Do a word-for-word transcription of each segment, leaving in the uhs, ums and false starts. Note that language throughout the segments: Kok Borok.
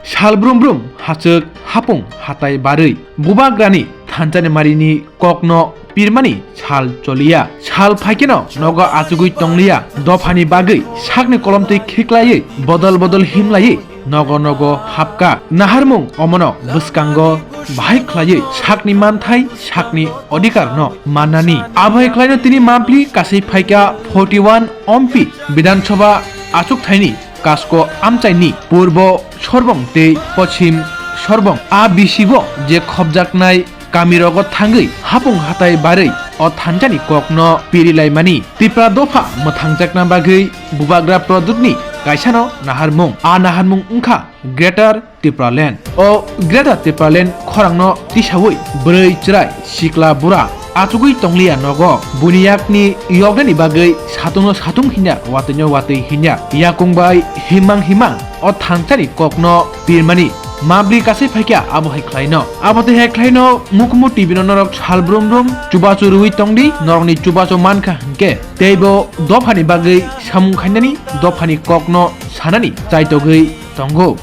Sal brum brum hachwk hapung hatai barwi bubagrani thanchani marini kokno pirmani sal choliya. Sal phaikeno nogo achugwi tongliya. Dophani bagwi sakni kolomtwi khiklaiwi bodol bodol himlaiwi nogo nogo hapka. Naharmung omono bwskango bahai khlaiwi sakni manthai, sakni odhikarno mannani. Abohai khlaino tini mampli kasai phaika forty one ompi Bidhan Sabha achukthani Kasko amchaini Purbo Sorbong tei Pochim Sorbong a bisibo je khopjaknai kamirogo thangwi hapung hatai barwi o thanchani kokno pirilaimani. Tipra dopha mwthangjakna bagwi bubagra Pradyutni kaisano naharmung. A naharmung wngkha Greater Tipraland. O Greater Tipraland khorangno tisawi bwrwi chwrai sikla bura achugwi tongliya nogo. Buini yakni yoknani bagwi satungno satung hinya, watwino watwi hinya. Yakung bai himang himang o thanchani kokno pirmani. Mabri kasai phaikha abo hai khlaino. Abo tei hai khlaino Mukumu T V no norok sal brum brum chubachu rwi tongdi, norokni chubachu mankha hinkhe. Teibo dophani bagwi samung khainani, dophani kokno sanani chaitogwi tongo.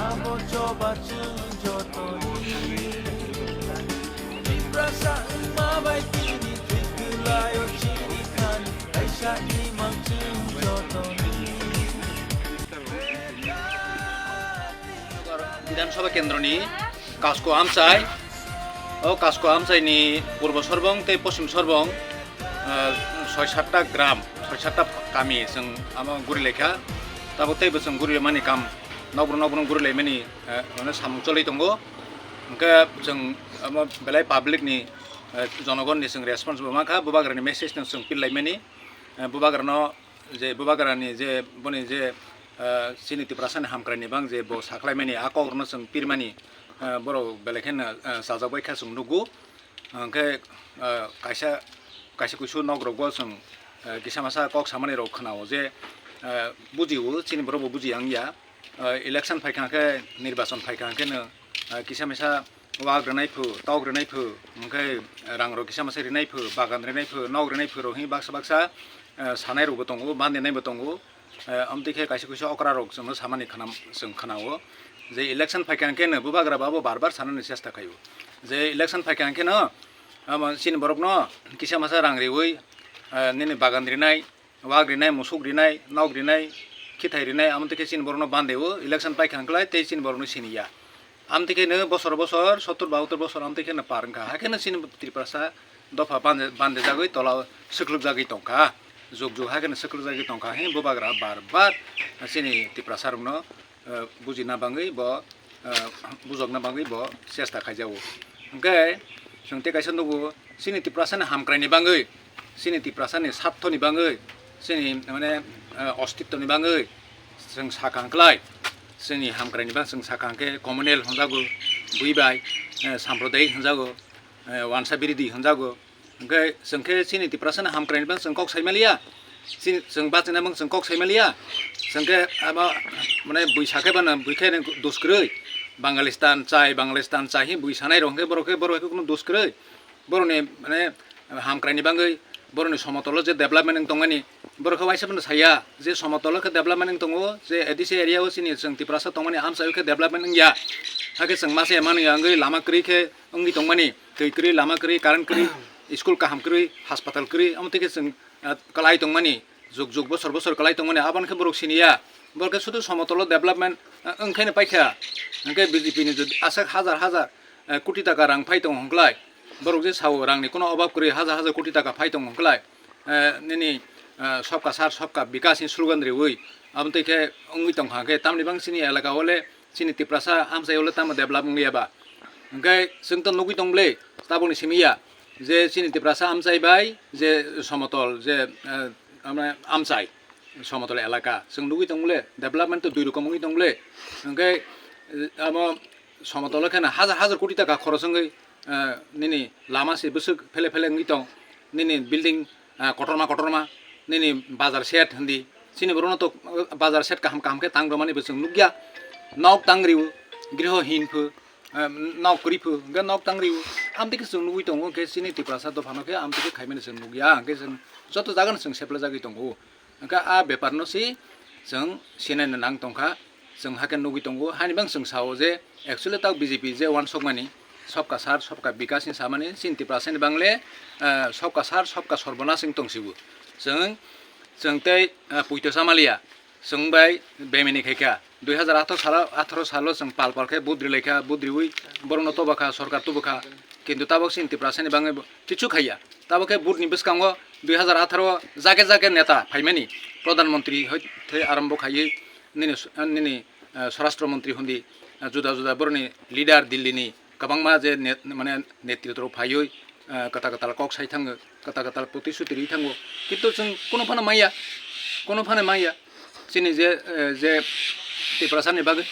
Abo choba chwng jotoni Tiprasa wngma bai tini thwikwlaio chini thani kaisa imang chwng jotoni. Bidhan Sabha Kendroni Kasko Amchai, o Kasko Amchaini Purbo Sorbong tei Poschim Sorbong, ah, soi satta gram, soi satta kami chwng amo guri laikha. Tabuk teibo chwng guri mani kam nokbrong nokbrong guri laimani, eh, mane samung choli tongo. Hwnkhe chwng omo belai public ni, eh, jonogonni chwng response bo mankha, bubagrani message no chwng pil laimani, eh, bubagrano je bubagrani je boni je, eh, chini Tiprasani hamkraini bang je bo saklaimani a kokrokno chwng pirmani, eh, borok belai kheno, eh, chajak bai kha chwng nugo. Hwnkhe, ah, kaisa, kaisa kuisu nokrokbo chwng, ah, kisa masa kok samani rok khwnao je, ah, bujio, chini borokbo bujiya wngya. Ah, election phaikha khe, nirbachon phaikha kheno, ah, kisa misa wak rwnai phu, tok rwnai phu, hwnkhe rangrok kisa masa rinai phu, bagan rinai phu, nok rinai phu rok hwnwi baksa baksa, ah, sanai rokbo tongo, bandinai bo tongo. Eh, amtwi khe kaisa kuisa okra rok chwngno samani khwnam-, chwng khwnao je election phaikha hwnkhe no bubagra bo abo bar bar sanani chesta khaio je election phaikha hwnkhe no, amo chini borokno kisa masa rang riwi, eh, nini bagan rinai, wak rinai, musuk rinai, nok rinai, khithai rinai, amtwi khe chini borokno bandeo election phaikha hwnkhe tei chini borokno siniya. Amtwi khe no bosor bosor, sottor bahattor bosor amtwi khe no par wngkha. Hakhe no chini Tiprasa dopha bande-, bandejagwi tola swklugjagwi tongkha. Jug jug hakhe no swklugjagwi tongkha. He bubagra bar bar chini Tiprasa rokno, eh, bujina bangwi bo, eh, bujokna bangwi bo chesta khaijago. Hwnkhe chwng tei kaisa nugo, chini Tiprasani hamkraini bangwi, chini Tiprasani sarthoni bangwi, chini mane, eh, ostitwni bangwi chwng sakha hwnkhlai, chini hamkraini bang chwng sakha hwnkhe communal hwnjago, bui bai, eh, sampradayik hwnjago, eh, wansa biridi hwnjago. Hwnkhe chwng khe chini Tiprasani hamkraini bang chwng kok saimaliya, chini, chwng bachina bang chwng kok saimaliya, chwng khe abo mane bui sakhe bana bui khe dos kwrwi, Bangalistan chai, Bangalistan chai hi bui sanai rok hwnkhe borok khe, borok khe kunu dos kwrwi. Borokni, mane, hamkraini bangwi borokni somotolo je development wng tongmani, borok khe waisa phano saya je somotolo khe development wng tongo, je A D C area o chini chwng Tiprasa tongmani amchaio khe development wngya. Hakhe chwng masa ya manwi ya wngwi lama kwrwi khe wngwi tongmani, twi kwrwi, lama kwrwi, current kwrwi, school kaham kwrwi, haspatal kwrwi, omo twi khe chwng, ah, kwlai tongmani. Jug jug bosor bosor kwlai tongmani, aboni khe borok siniya. Borok khe sudu somotolo development, eh, wngkhaino paikha. Hwnkhe B J P ni jodi aswk hajar hajar, eh, koti taka rang phai tongo hwnkhlai. Borok je sao rangni kono obab kwrwi hajar hajar koti taka phai tongo hwnkhlai. Eh, nini, eh, Sabka Sath Sabka Vikas ni slogan riwi. Aboni twi khe wngwi tongkha hwnkhe tamni bang chini elaka o le chini Tiprasa amchai o le tamo develop wngliya ba. Hwnkhe chwng to nugwi tong bwle tabukni simi ya. Je chini Tiprasa amchai bai je somotol je, eh, amne amchai somotol elaka chwng nugwi tong bwle development to dui rokom wngwi tong bwle. Hwnkhe, eh, amo somotolo kheno hajar hajar koti taka khoros wngwi eh, nini lama se bwswk phele phele wngwi tong, nini building, eh, kotorma kotorma, nini bazar shed hindi, chini borokno to, eh, bazar shed kaham kaham khe tang rwmani bo chwng nukya, nok tang riwo, griho hin pho, eh, nok kwrwi pho, hwnkhe nok tang riwo, amtwi khe chwng nugwi tongo, hwnkhe chini Tiprasa dophano khe amtwi khe khaimani chwng nukya, hwnkhe chwng joto jagano chwng seplajagwi tongo. Hwnkhe a bepar no si chwng sinai no nang tongkha, chwng hakhe nugwi tongo, haini bang chwng sao je actually tak B J P je uansukmani sobka sar sobka bikas ni samani chini Tiprasa ni bangle, eh, sobka sar sobka sorbonas wng tongsibo. Chwng, chwng tei, eh, puito chamaliya, chwng bai bemini khaikha, dui hazar atharo salo, atharo salo chwng pal pal khe vote rilaikha, vote riwi borokno tobokha, sorkar tubukha, kintu tabok chini Tiprasa ni bangwi bo kichu khaiya. Tabok khe vote ni bwskango dui hazar atharo jage jage neta phaimani, pradhan mantri hoi thai arambo khaiwi nini, nini, eh, swarashtra mantri hundi, eh, juda juda boroni leader Delhi ni kwbangma je net-, mane netritro phaiwi, eh, kwtal kwtal kok sai thango, kwtal kwtal protisuti ri thango, kintu chwng kuno phano maya, kuno phano maya. Chini je, eh, je Tiprasa ni bagwi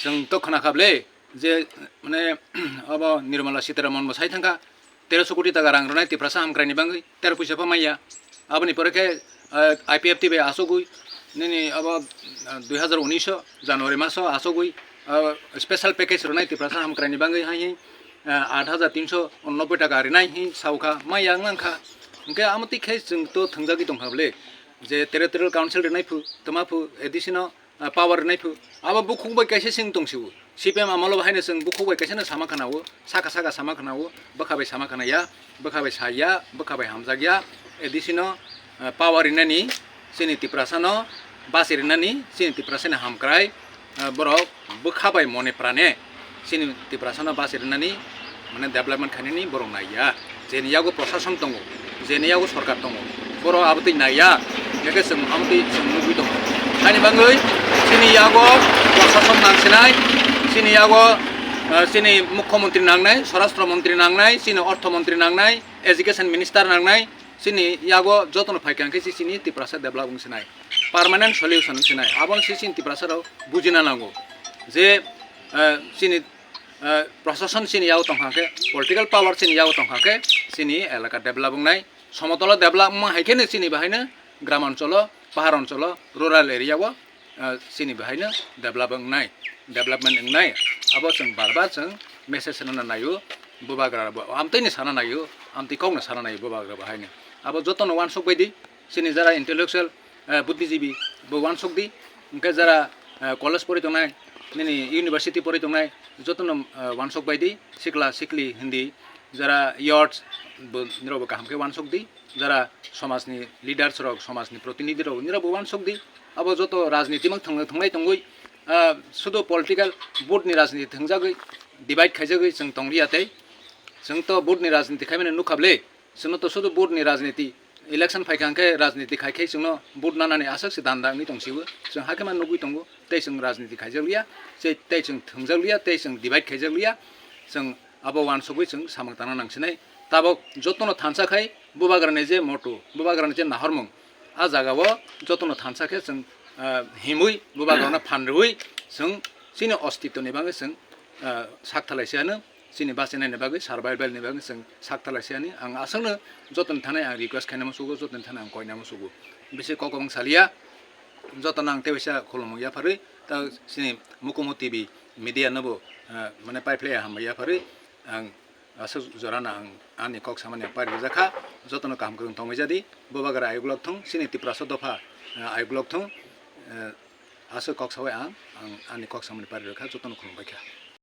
chwng to khna kha ble, je, mane, abo Nirmala Sitharaman bo sai thangkha, teroso koti taka rang rwnai Tiprasa hamkrai ni bagwi, tero puisa pha maya. Aboni pore khe, eh, I P F T bai asogwi, nini abo, eh, dui hazar unis o January maso asogwi, eh, special package rwnai Tiprasa hamkrai ni bagwi hai hai, eh, aat hazar tinso unobboi taka rwnai hai saukha, maya wngkha. Hwnkhe amo twi khe chwng to thwngjagwi tongkha ble, je territorial council rwnai phu, twma phu, A D C no ah, power rwnai phu. Abo bukhuk bai kaisa sing tong sibo. C P M amolo bo haino chwng bukhuk bai kaisa no sama khana o, saka saka sama khana o, bwkha bai sama khana ya, bwkha bai sa ya, bwkha bai hamjak ya, A D C no, ah, power rinani, chini Tiprasa no basi rinani, chini Tiprasa ni hamkrai, ah, borok bwkha bai mone prane. Chini Tiprasa no basi rwnani, mane, development khainani borok naiya. Jeni yago prosason tongo, jeni yago sorkar tongo, borok abotwi naiya. Hwnkhe chwng abotwi chwng nugwi tongo. Haini bagwi chini yago prosason nangsinai, chini yago, eh, chini mukhyamantri nangnai, swarashtra mantri nangnai, chini ortho mantri nangnai, education minister nangnai, chini yago jotono phaikha hwnkhe chini Tiprasa develop wngsinai, permanent solution wngsinai. Abono se chini Tiprasa rok bujina nango je, eh, chini eh, prosason chini yago tongkha khe, political power chini yago tongkha khe, chini elaka develop wngnai, somotolo develop wngma hai kheno chini bahaino gram oncholo, pahar oncholo, rural area o, eh, chini bahaino develop wngnai, development wngnai. Abo chwng bar bar chwng message rwna naio, bubagra bo amtwino sana naio, amtwi kokno sana naio bubagra bahaino. Abo jotono uansuk baidi, chini jara intellectual, eh, buddhijibi bo uansuk di, hwnkhe jara, eh, college pori tongnai, nini university pori tongnai, jotono, eh, uansuk bai di, sikla sikli hindi, jara youths bo nirok bo kaham khe uansuk di, jara somajni leaders rok, somajni protinidhi rok nirok bo uansuk di, abo joto rajniti mang thwng-, thwnglai tongwi, ah, sudu political vote ni rajniti thwngjagwi, divide khaijagwi chwng tongliya tei chwng to vote ni rajniti khaimani nukha ble. Chwngno to sudu vote ni rajniti, election phaikha hwnkhe rajniti khai khe chwngno vote nanani aswk se danda wngwi tongsiwo. Chwng hakhe ma nugwi tongo, tei chwng rajniti khaijakliya, tei, tei chwng thwngjakliya, tei chwng divide khaijakliya. Chwng abo uansugwi chwng samung tangna nangsinai. Tabok jotono thansa khai bubagrani je motto, bubagrani je nahormung, a jagao jotono thansa khe chwng, ah, himwi bubagrano phan rwui chwng chini ostitoni bagwi chwng, ah, sak thalai se ano. Chini bachinaini bagwi, survival ni bagwi chwng sak thalai se ani. Ang aswkno jotoni thani ang request khainai musugo, jotoni thani ang koinai musugo. Bisi kok kwbang saliya, jotono ang tei waisa khulumung yapharwi, ta chini Mukumu T V media nobo, ah, mane paiphlaiya hambai yapharwi, ang aswk jorano ang ani kok samani ang pari rwjakha, jotono kaham kwrwng tongwi jadi, bubagra ayuklok thung, chini Tiprasa dopha, ah, ayuklok thung, eh, aswk kok sawi ang, ang ani kok samani pari rwkha, jotono khulumbaikha.